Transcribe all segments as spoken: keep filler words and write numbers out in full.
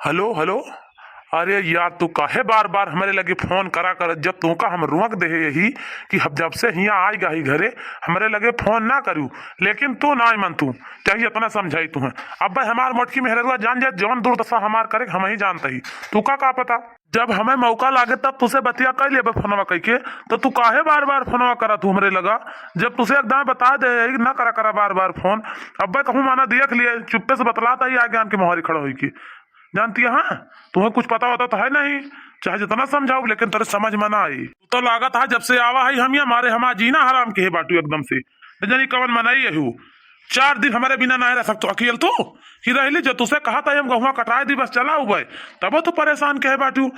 हेलो, हेलो। अरे यार, तू काहे बार बार हमरे लगे फोन करा कर? जब तुमका हम रोक देहे यही कि हम जब से हियाँ आइ गही घरे, हमरे लगे फोन ना करू, लेकिन तू ना मन तू, चाहे इतना समझाई तू है। अब भाई हमार मोटकी मेहररुआ जान जाए, जौन दुर्दशा हमार करे हम ही जानत ही। तू का, का पता, जब हमें मौका लागे तब तुसे बतिया कर लेबे फोनवा कइके। तो तू काहे बार बार फोनवा करा तू हमरे लगा? जब तुसे एकदम बता दे यही ना करा करा बार बार फोन। अब भाई कहूँ माना देख लिए, चुप्पे से बतलात ही आ ज्ञान के मोहारी खड़ा होई के। जानती है, हाँ, तुम्हें कुछ पता होता तो है नहीं, चाहे जितना समझाओ, लेकिन तेरे समझ में ना आई। तू तो लागत है जब से आवा है हम यहाँ मारे हमारा जीना हराम के है बाटू एकदम से। न जानी कवन मनाई है हु। चार दिन हमारे बिना ना रह सकतो अकेल तू। कि रहली जो तुसे कहा था हम गहुआ कटाए दी बस चला हुआ है, तबो तू परेशान के है बाटू।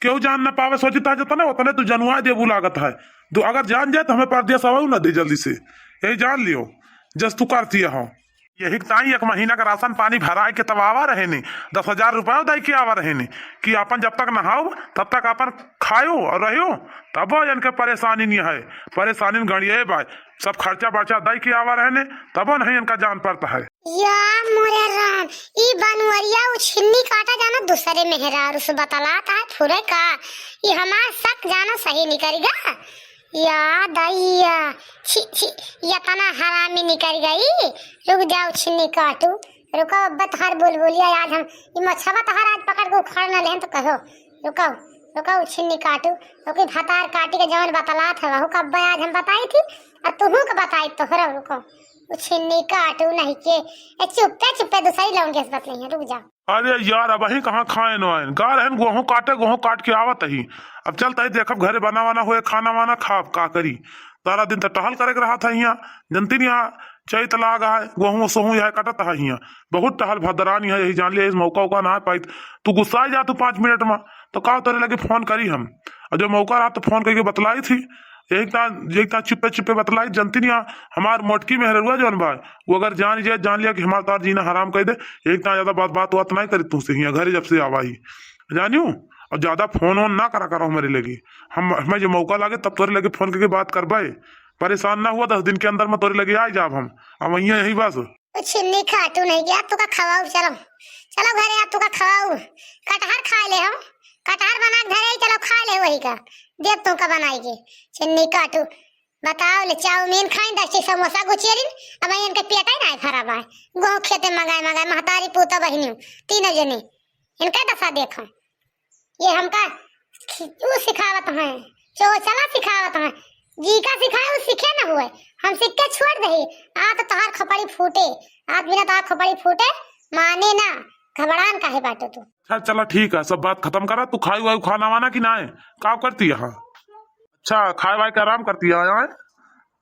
केहू जान न पावे सोचता जतने उतने तू जनुआ देबू लागत है। तू अगर जान जाए तो हमें परदेस आवे न दे जल्दी से, यही जान लियो। जस तू करती हो। यही ताई एक महीना का राशन पानी भराए के तब आवा रहे ने, दस हजार रुपया दे के आवा रहे ने कि अपन जब तक नहाओ तब तक अपन खायो और रहो। तबो इनके परेशानी नहीं है, परेशानी गणिये बाय। सब खर्चा बर्चा दे के आवा रहे ने, तबो नहीं इनका जान पड़ता है। या मोरे राम, ई बनवरिया उछिन्नी काटा जाना दूसरे मेहरारू से बतलात है फुरे का। ई हमार शक जाना सही निकल गा। या दैया, छी, छी, इतना हरामी निकल गई। रुक जाओ छिन्नी काटू, रुको, अब तोहार बुलबुलिया आज हम, ई मछवा तोहार आज पकड़ के उखाड़ न लेहन तो कहो, रुको, रुको, छिन्नी काटू, ओके भतार काटी के जवन बतलात है, वहू का अब्बा आज हम बताई थी, और तुहू के बताई तोहरा, रुको, उ छिन्नी काटू नहीं के, ए, चुप्पे, चुप्पे, दूसरी लौंडिया से बतलाई है, रुक जाओ। अरे यार, अबहीं कहाँ खाएन वाएन? गा रहन गोहूँ काटे, गोहूँ काट के आवत ही। अब चलत ही, देखब घरे बना वाना होए, खाना वाना खाब, का करी? सारा दिन त टहल करे के रहत है हियाँ। जनती नहीं, यहाँ चैत लाग है, गोहूँ सोहूँ यहाँ कटत है हियाँ। बहुत टहल भदरान यहाँ, यही जान लिया, इस मौका उका ना पाइत। तू गुस्सा जा तू पाँच मिनट में, तो का तोरे लगे फोन करी हम। और जब मौका रहा तो फोन करके बतलाई थी। यही ता, यही ता चुप्पे चुप्पे बतलाई, जनती नहीं, हमार मोटकी मेहररुआ जौन बा, वो अगर जान जाए, जान लिया कि हमार तार जीना हराम कर दे। यही ता ज्यादा बात, बात, बात नहीं करी तुमसे हियाँ घरे जब से आवा ही, जानियो। और ज्यादा फोन वोन ना करा करो हमारे लगे। हम, हमें जो मौका लागे तब तोरे लगे फोन करके बात करबे। परेशान ना हुआ, दस दिन के अंदर में तोरे लगे आ जाब हम। अब वहीं यही बस। उ छिन्नी खाटू नहीं गया, तुका खवाऊ, चलो, चलो घरे, आ तुका खवाऊ। कटहर खाए ले हम, कटहर बना के धरे, चलो खा ले वही का, देब तुमका बनाई के। छिन्नी काटू, बताओ ले, चाउमीन खाइन, दस ठी समोसा गुचियरिन, अब इनके पेट ही नहीं भरा बा। गोहूँ खेते मंगाए मंगाए, महतारी पूता बहिनी, तीनों जने, इनका दशा देखो। ये हमका खि-, ऊ सिखावत हैं, चोचला सिखावत हैं। जी का सिखाए, ऊ सीखे न हुए। हम सीख के छोड़ दही। आ तो तोहार खोपड़ी फूटे, आज बिना तोहार खोपड़ी फूटे, माने ना, घबरान काहे बाटो तू? अच्छा, चला ठीक है, सब बात खत्म करा। तू खाई वाई खाना वाना कि नाय? का करती यहाँ? अच्छा, खाए वाए के आराम करती है यहाँ?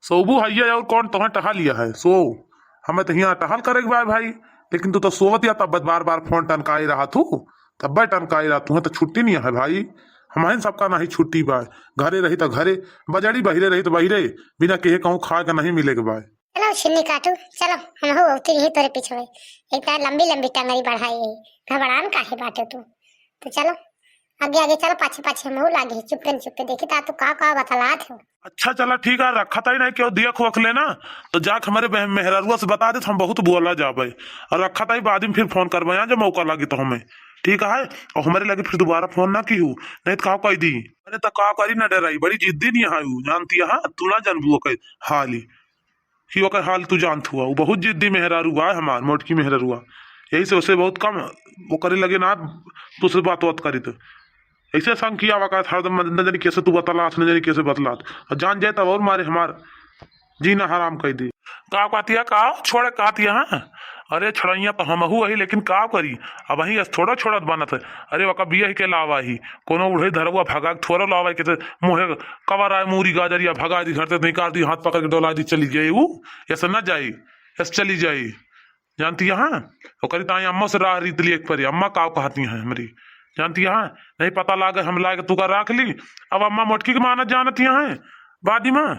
सोबू हइये और कौन तोहें टहा लिया है? सो, हमें तो हियाँ टहल करे के बा भाई, लेकिन तू तो सोवत या तब बार बार फोन टनकाई रहा तू, तब टनकाई रहा, तुहें तो छुट्टी नहीं है भाई। हमारे सबका नहीं छुट्टी बा, घरे रही तो घरे, बजड़ी बहिरे रही तो बहिरे, बिना कहे कहूँ खाए के नहीं मिले के बा। चलो छिन्नी काटू, चलो, हम हो उतरी ही तोरे पीछे। एक तो लंबी लंबी टंगरी बढ़ाई है, घबरान काहे बाटो तू? तो चलो, आगे आगे चलो, पाछे पाछे हम हो लागे, चुप्पे न चुप्पे देखी ता तू का का बतलात हो। अच्छा चला ठीक है, रखा ताई नहीं क्यों दिया खोख लेना, तो जाके हमारे बह-, मेहरारुआ से बता दे, हम बहुत बोला जाबे। और रखा ताई बाद में फिर फोन करबे, यहाँ जब मौका लागी तो हमें, ठीक है? और हमारे लगे फिर दोबारा फोन ना की हो, नहीं तो का कह दी। अरे तो का करी ना डराई, बड़ी जिद्दी नहीं है उ, जानती है, हाँ? तू ना जानबू ओकर हाल ही, कि ओकर हाल तू जानत हुआ, वो बहुत जिद्दी मेहरारू बा हमार, मोटकी मेहरारुआ, यही से उसे बहुत कम, वो करे लगे ना, तुझसे बात बात करी तो। ऐसे संग किया हुआ का हरदम, न जानी कैसे तू बतलात, न जानी कैसे बतलात। और जान जाए तब और मारे हमार जीना हराम कर दे। का कहती है, का छोड़े कहती है, हाँ? अरे छोड़ैया तो हमहू अही, लेकिन का करी, अब वहीं अस थोड़ा छोड़त बनत है। अरे वका बिया ही के लावा ही, कोनो उड़े धरवा भगा के थोड़ा लावा ही, कैसे मुँहे कवर आए मूरी गाजर या भगा दी घर से, निकाल दी, हाथ पकड़ के डोला दी, चली जाए वो, ऐसे ना जाए, ऐसे चली जाए। जानती है, हाँ? ओकरी ताई अम्मा से राह रीत लिए एक परी, अम्मा का कहती हैं हमरी, जानती है, हाँ? नहीं पता लागे, हम लागे तुका राख ली। अब अम्मा मोटकी के मानत जानती हैं बादी में,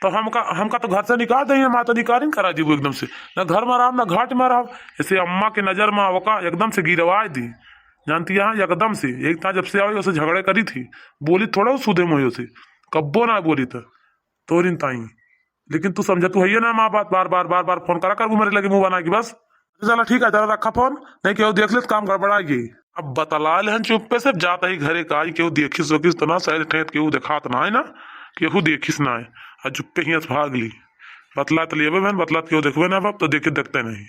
तो हमका, हमका तो घर से निकाल दे, माँ तो निकालिन करा जीबू एकदम से, ना घर में रहब ना घाट में रहब। ऐसे अम्मा के नजर में ओका एकदम से गिरवा दी, जानती है, हाँ? एकदम से एक ताई जब से आई उसे झगड़े करी थी, बोली थोड़ा सूधे मुँह से, कब्बो ना बोली तो तोरिन ताई। लेकिन तू समझा तू है ना माँ बात, बार बार बार बार फोन करा कर, वो मेरे लगे मुँह बना के बस। चला ठीक है, चला रखा फोन, नहीं केहू देख ले तो काम गड़बड़ा गई। अब बतला लेहन चुप्पे से, जात ही घरे का आई, केहू देखिस ओखिस तो ना, सैल ठेठ केहू देखात ना है ना, केहू देखिस ना है, आ चुप्पे हियाँ से भाग ली। बतला त लेबे बहन, बतला त केहू देखबे ना बाप, तो देखे देखते नहीं।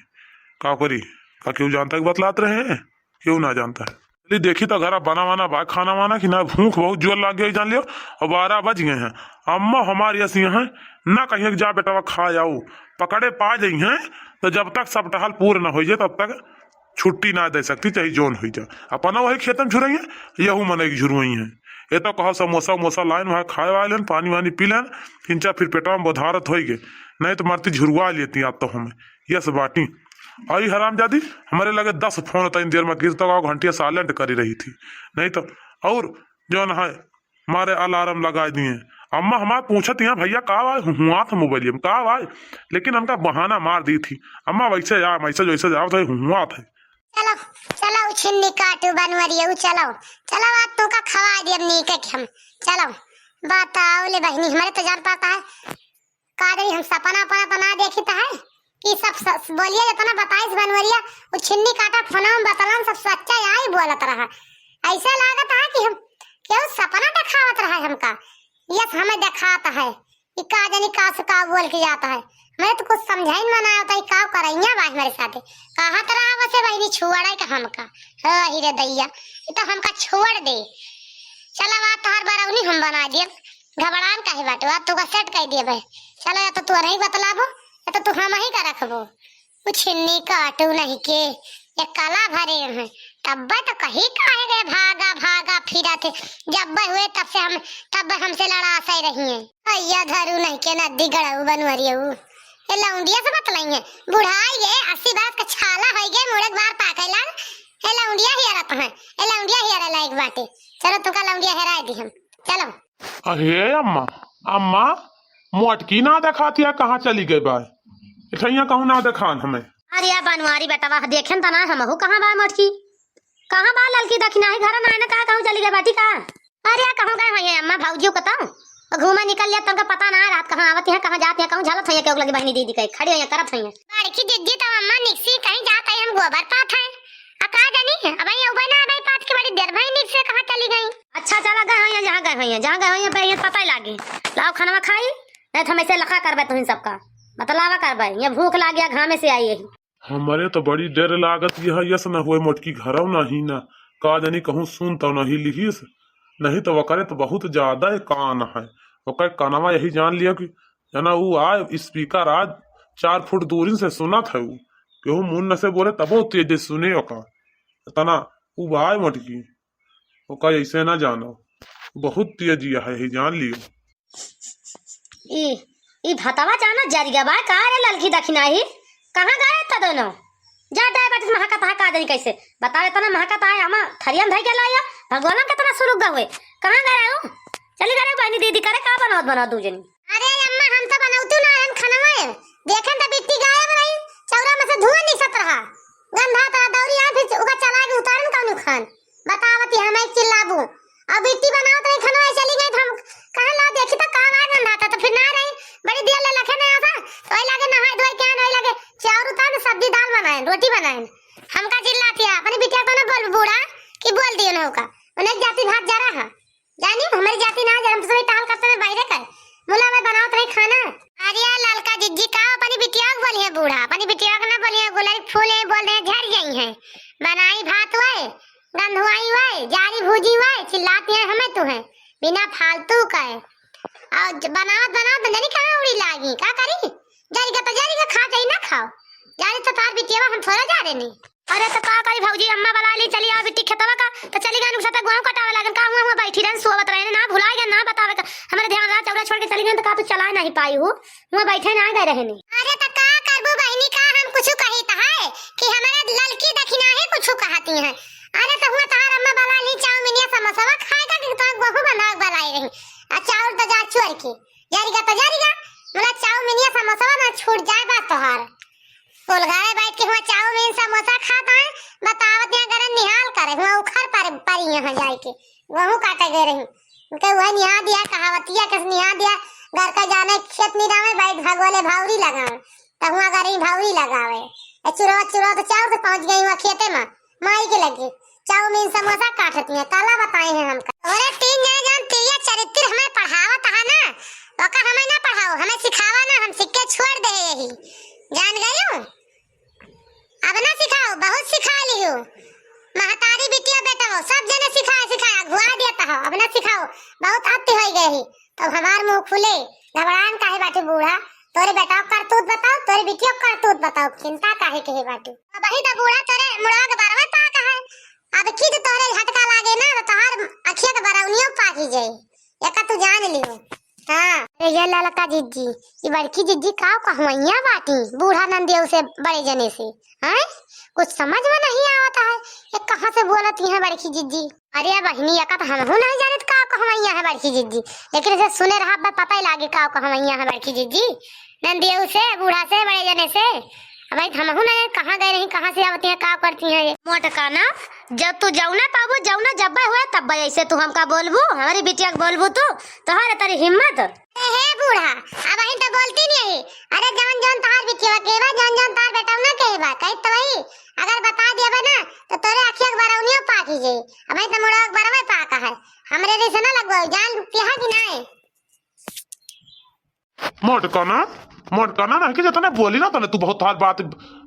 का करी, का केहू जानता कि बतलात रहे हैं? केहू ना जानता है। चली देखी तो घरा बना वाना बा, खाना वाना कि ना, भूख बहुत जोर लाग गई जान लियो। और बारह बज गए हैं, अम्मा हमार यस यहाँ ना कहिए कि जा बेटवा खा आओ, पकड़े पा जाई हैं, तो जब तक सब टहल पूर ना हो जाए तब तक छुट्टी ना दे सकती, चाहे जौन होई जा। अपना वही खेतन झुरई है, यहू मनई के झुरवई है। ये तो कहो समोसा उमोसा लाइन वहाँ खाए वाए लेन, पानी वानी पी लेन, खिंचा फिर पेटवा में बोधारत होई गए, नहीं तो मरती झुरवा लेती आप तो हमें। यस बाटी। आई हरामजादी, हमारे लगे दस फोन होता इन देर में किस तक घंटिया साइलेंट करी रही थी, नहीं तो। और जौन है मारे अलार्म लगाए दिए। अम्मा हमार पूछत यहाँ, "भैया का बा?" हुआ था मोबाइल में, "का बा?" लेकिन उनका बहाना मार दी थी, "अम्मा वैसे आ, मैसेज वैसे जाओ था, हुआ था।" चलो, चलो, छिन्नी काटू बनवरिया, चलो, चलो, आज तोका खवा दियब नीके के हम। चलो, बताओ ले बहिनी, हमारे तो जान पड़ता है, का जानी हम सपना अपना बना देखी त है कि सब स-, बोलिया जितना बताइस बनवरिया, वो छिन्नी काटा फोनवा में बतलन, सब सच्चा यहाँ ही बोलत रहा। ऐसा लागत है कि हम केहू सपना देखावत रहा है हमका, यस हमें देखात है कि का जानी का से का बोल के जाता है। मैं तो कुछ समझाइन मना होता है, का करैया बा हमारे साथे। कहत रहा बसे बहिनी छुअड़े के हमका। हो ही रे दैया, ये तो हमका छोड़ दे। चला बात तोहार बरौनी हम बना दिए। घबरान काहे बाटे? बात तोका सेट कर दिए भाई। चलो, या तो तू नहीं बतलाबो, या तो तू हम ही का रखबो। कुछ नहीं काटू नहीं के, ये कला भरे हैं। तब्बे तो कहीं काहे गए भागा भागा फिरा थे। जब हुए तब से हम, तब हमसे लड़ा से रही हैं। भैया धरू नहीं के नदी गड़ऊ बनवरियऊ। ये लौंडिया से बतलाई है। बुढ़ाई गए, अस्सी बरस का छाला होई गए, मुड़े बार पाके लाग। ये लौंडिया हियरत हैं, ये लौंडिया हियरे लायक बाटे। चलो, तुका लौंडिया हेराए दी हम। चलो। अहे अम्मा, अम्मा, मोटकी ना देखातिया, कहाँ चली गई बा? इठैया कहूँ ना देखान हमें। अरे या बनवारी बेटवा, देखेन त ना हमहू कहाँ बा मोटकी? कहाँ बा ललकी दखिनाही? घर ना है ना, कहाँ कहूँ चली गई बाटी का? अरे या कहूँ गए होइए अम्मा, भौजी को तो घूमे निकल लिया, तनका पता ना है रात कहाँ आवत है, कहाँ जात है, कहूँ झलत होइए, केहू लगी बहिनी दीदी कहे खड़ी होइए, करत होइए। बड़की दीदी तो अम्मा निकसी कहीं जात है, हम गोबर पात है। आ का जानी, अब ये उबे ना आवे पात के बड़ी देर भई निकसे कहाँ चली गई। अच्छा, चला गए होइए, जहाँ गए होइए, जहाँ गए होइए, बे, ये पता ही लागी। लाओ खानवा खाई, नहीं तो हम ऐसे लखा करबे तुहिन सबका। बतलावा करबे, ये भूख लाग गया, घामे से आई यही। हमरे तो बड़ी डर लागत यह, यस न हुए मोटकी घरव नहीं ना, का जानी कहूँ सुन तो नहीं लिहिस, नहीं तो वकरे तो बहुत ज्यादा ही कान है। ओकर कानवा यही जान लिया कि जना ऊ आ स्पीकर आज चार फुट दूरी से सुनत है ऊ, केहू मुंह न से बोले तबो तेज सुने ओका। इतना ऊ आए मोटकी, ओका ऐसे ना जानो, बहुत तेजिया है, ही जान लियो। ई, ई भतवा जाना जरिया बा का रे ललकी दखिनाही? कहाँ गए था दोनों? जा डाय बाटिस महकत है का जानी कैसे। बताओ इतना महकत है, हम थरियन धई के लाया, भगवान कितना सुलुक गए। कहाँ गए हो? चली गए बहनी दीदी करे का बनावत बनावत दू जनी। अरे अम्मा, हम तो बनौतू ना रहन खनवा। देखेन तो बिट्टी गायब रही, चौरा में से धुआं निकसत रहा। गंधा तरा दौरी आ, फिर ओका चला के उतारन कौन खान। बतावती हम एक चिल्लाबू। अब बिट्टी बनावत रही खनवा, चली गई, तो हम कहन ला देखी तो का बात गंधा था, तो फिर ना रही। बड़ी देर ले लखे ना आता, तो वही लागे नहाए धोए के आन, वही लागे चाउर उतार, सब्जी दाल बनाए, रोटी बनाए। हमका चिल्लाती है, अपनी बिटिया को ना बोल बूढ़ा कि बोल दियो ना ओका। उन्हें जाति भात जा रहा है। जानी, हमारी जाति ना, जब हम तो सभी टहल करते में बाहरे कर। मुला में बनावत रही खाना। अरे यार, ललका जिज्जी का अपनी बिटिया को बोली है बूढ़ा, अपनी बिटिया को ना बोली है, गुलाई फूल है, बोल रहे हैं, झड़ गई हैं। बनाई भात हुए, गंधुआई हुए, जारी भूजी हुए, चिल्लाती हैं हमें तू है, बिना फालतू का है। और ज-, बनावत, बनावत न जानी कहाँ उड़ी लागी, का करी? जरिगा तो जरिगा खा जाई ना खाओ। जाने तो तार बिटिया हम थोड़ा जा रहे नहीं। अरे तो का करी भौजी, अम्मा बला ली, चली आओ बिट्टी खेतवा का, तो चली गए नुकसा तक गेहूं कटावे लागन, का हुआ हुआ बैठी रहन, सोवत रहन, ना भुला गए, ना बतावे का, हमारे ध्यान रहा, चौरा छोड़ के चली गए, तो का तू चला नहीं पाई हूँ, हुआ बैठे ना गए रहनी। अरे तो का करबू बहिनी, का हम कुछ कही तो है कि हमारे ललकी दखिना है कुछ कहती हैं। अरे तो हुआ तार अम्मा बला ली, चाउमीन या समोसा खाए का कि तो गेहूं बना बलाई रही, आ चाउर तो जा चोर के। जारिगा तो जारिगा, मुला चाउमीन या समोसा ना छूट जाए बा तोहार। कुल घरे बैठ के हुआ चाउमीन समोसा खात हैं, बतावत यहाँ गरम निहाल करे, हुआ उखर पर परी यहाँ जाए के, गेहूं काटे गए रही। उनके हुआ निहा दिया, कहावतिया के निहा दिया, घर का जाने खेत निरावे, बैठ भगवाले भौरी लगावे, तो हुआ गरी भौरी लगावे। ए चुरवा, चुरवा तो चाउर से पहुंच गई हुआ खेते में, माई के लगे। चाउमीन समोसा काटत हैं, काला बताए हैं हमका। अरे तीन जने जौन तिरिया चरित्र हमें पढ़ावत है ना, ओका हमें ना पढ़ाओ, हमें सिखावा ना, हम सिक्के छोड़ दे यही, जान गयो? अब ना सिखाओ, बहुत सिखा लियो। महतारी बिटिया बेटा हो, सब जने सिखाए सिखाए अगुआ देता हो, अब ना सिखाओ, बहुत अति हो गए ही। तब हमार मुंह खुले, घबरान काहे बाटे बूढ़ा? तोरे बेटा के करतूत बताओ, तोरे बिटिया के करतूत बताओ, चिंता काहे के है बाटे? अब ही तो बूढ़ा तोरे मुड़वा के बरवे पाक है। अब की तो तोरे झटका लागे ना, तो तोहार अखिया के बरौनियो पाकी जाए, एका तू जान लियो। हाँ। अरे ये ललका जिज्जी, ये बड़की जिज्जी का कहवैया बाटी, बूढ़ा नंदियो से, बड़े जने से, हैं? कुछ समझ में नहीं आवत है, ये कहाँ से बोलत हैं बड़की जिज्जी? अरे बहिनी, एका तो हमहू नहीं जानित का कहवैया है बड़की जिज्जी, लेकिन इसे सुने रहा बा, पता ही लागे का कहवैया है बड़की जिज्जी। नंदियो से, बूढ़ा से, बड़े जने से। अब भाई हमहू नहीं जानित कहाँ गए रही, कहाँ से आवती हैं, का करती हैं ये। मोटका ना, जब तू जौना पाबू, जौना जब्बे हुए, तब ऐसे तू हमका बोलबू, हमारी बिटिया के बोलबू तू, तोहरे तरी हिम्मत। अरे हे बूढ़ा, अब अहिन तो बोलती नहीं है। अरे जौन जौन तोहार बिटिया के बा, जौन जौन तोहार बेटा ना के बा, कही तो वही, अगर बता दिया बा ना, तो तोरे अखिया के बरौनियो पाकी जाए। अब अहिन तो मुड़वा के बरवे पाका है, हमरे जैसे ना लगवाओ, जान पिया कि नहीं? मोटकना, मोटकना नहीं कि जतने बोली ना, तने तू बहुत हार बात,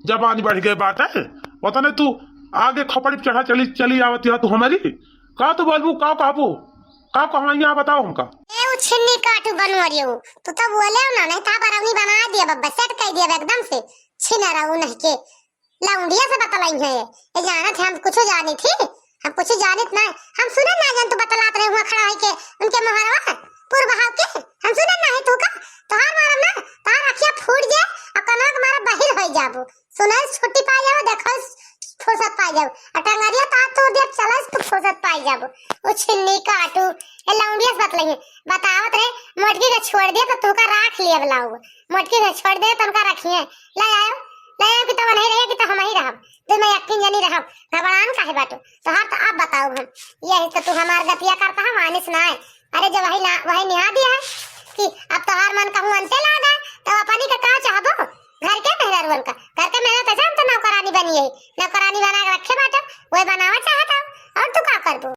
जबान बढ़ गए बाटे, वतने तू आगे खोपड़ी पे चढ़ा चली, चली आवत है तू हमारी। का तू बोलबू, का कहबू, का कहवैया बताओ हमका। ए, उ छिन्नी काटू बनवरियो, तू तो बोले हो ना, नहीं था बरौनी बना दिया बब्बा, सेट कर दिया बा एकदम से, छिनरा उ नहीं के, लौंडिया से बतलाई है, ये जानत है, हम कुछ जानित ही, हम कुछ जानित नहीं, हम सुने ना जन तू बतलात रहे हुआ खड़ा है के, उनके मोहरवा, पूर्व हाव के, हम सुने ना है तू का, तोहार मारब ना, तोहार अखिया फूट जाए, और कनवा के मारा बहिर हो जाबू, सुने छुट्टी पा जाओ, देखो फुर्सत पा जाओ। आ टंगरिया तार तोड़ दिया, चलस तो फुर्सत पा जाबो। ओ छिन्नी काटू, ए लौंडिया से बतलाई है। बतावत रहे, मोटकी के छोड़ दिया तो तुमका राख लिया बुलाओ। मोटकी के छोड़ दे, तुमका रखिए। ले आयो, ले आयो कि तब नहीं रहे कि तो हम ही रहब। तू मैं यकीन जनी रहब। घबरान काहे बाटो? तोहार तो अब बताओ हम। यही तो तू हमार गतिया करता है, मानिस ना है। अरे जब वही ना, वही निहा दिया है कि अब तोहार मन कहूँ अंते लाग है, तो अपनी का का चाहबो? घर के मेहरारुअन का, घर के मेहरारू तो जानत नौकरानी बनी है, नौकरानी बना के रखे बाटे, वही बनावा चाहत हो, और तू का करबो?